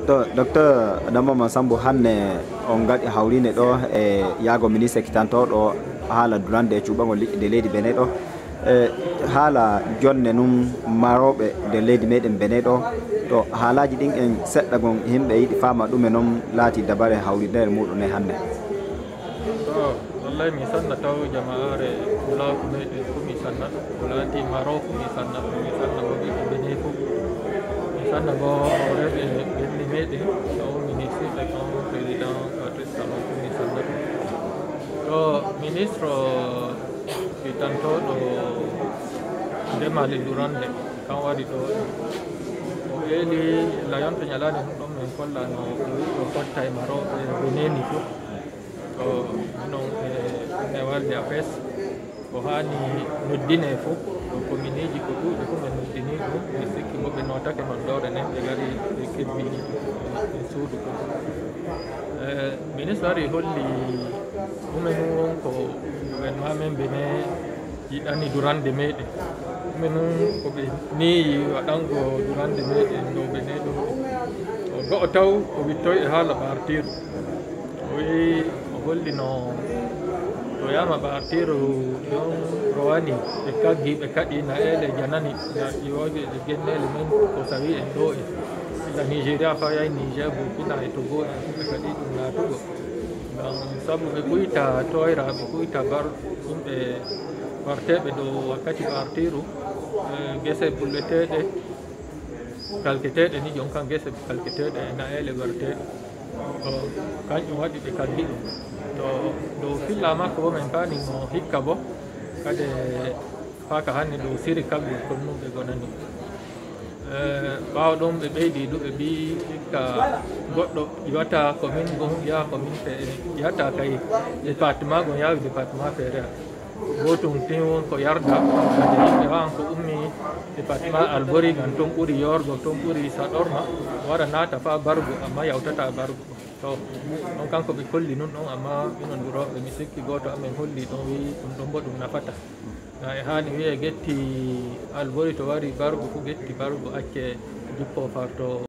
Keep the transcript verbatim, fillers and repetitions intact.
To, Docteur Damboma Sambu, hannde on ngaɗi hawriinde ɗo e yahgo ministre kitantooɗo haala durande e cuuɓagol liƴƴi nder leydi Benin ɗo. E haala jonne nun marooɓe nder leydi meɗen Benin ɗo, to haalaaji ɗin en seɗɗa gon yimɓe yiɗi faama ɗume non laati dabare hawriindere muɗum e hannde. To, wallay mi sanna taw jama'aare pulaaku meɗen fu mi sanna, ko laati Maroc fu mi sanna, mi sanna bo ɓiɓɓe Benin fu, mi sanna bo hooreeɓe ɓenni meɗen, taw ministirɓe kan président Patrice Talon fu mi sanna. To, ministre fitantooɗo ndema e durande kan wari ɗo, o eeli layonto ñalaande ɗum ɗon min kolla no o wi'i o fotta e Maroc e Benin fu. To minon e newalde apes ko haani noddinee fof, to kominiiji ko ɗuuɗi fof ɓe noddinii ɗum, mi sikki mo ɓe nootake noon dowre nden ɓe ngari ɓe kebbi e suudu ko. E ministre ari holli ɗumen won ko gouvernement men Benin yiɗani durande meɗen. Ɗumen nun ko ɓe niyi waɗango durande meɗen dow Benin ɗo. O go'o taw o wittoy e haala ɓartiiru. O wi'i o hollino to yama ɓartiiru ɗon rowani ɓe kaggi ɓe kaɗi na'eele janani na iwooje e genneele men ko sawi en ɗo e ila Nigeria fa yahi Niger, Burkina e Togo en ɓe kaɗi ɗum naatugo. Ngam sabu ɓe ɓuyta toyra ɓe ɓuyta bar yimɓe warteeɓe dow wakkati ɓartiiru e gese bulleteeɗe kalketeeɗe ni jon kan gese kalketeeɗe e na'eele warteeɗe. To kanƴum waɗi ɓe kalli ɗum to dow filla makko bo min paani mo hikka bo kade faaka hannde dow siri kalgol kon mum ɓe gonani. Ɓaawo ɗum ɓe ɓeydi du ɓe mbi hikka goɗɗo iwata commune gum yaha commune feere iwata kay département gum yawi département feere. Gootum tin won ko yarda kadi yimɓe haa ko ummi département Albori ngam toon ɓuri yoorgo toon ɓuri saɗorma wara naata faa Bargu amma yawtataa Bargu. To ɗon kanko ɓe kolli nun ɗon amma minon durooɓe mi sikki gooto amen holli ɗon wi'i ɗum ɗon bo ɗum nafataa. Na e haani wi'e getti Albori to wari Bargu fu getti Bargu acce jippo far to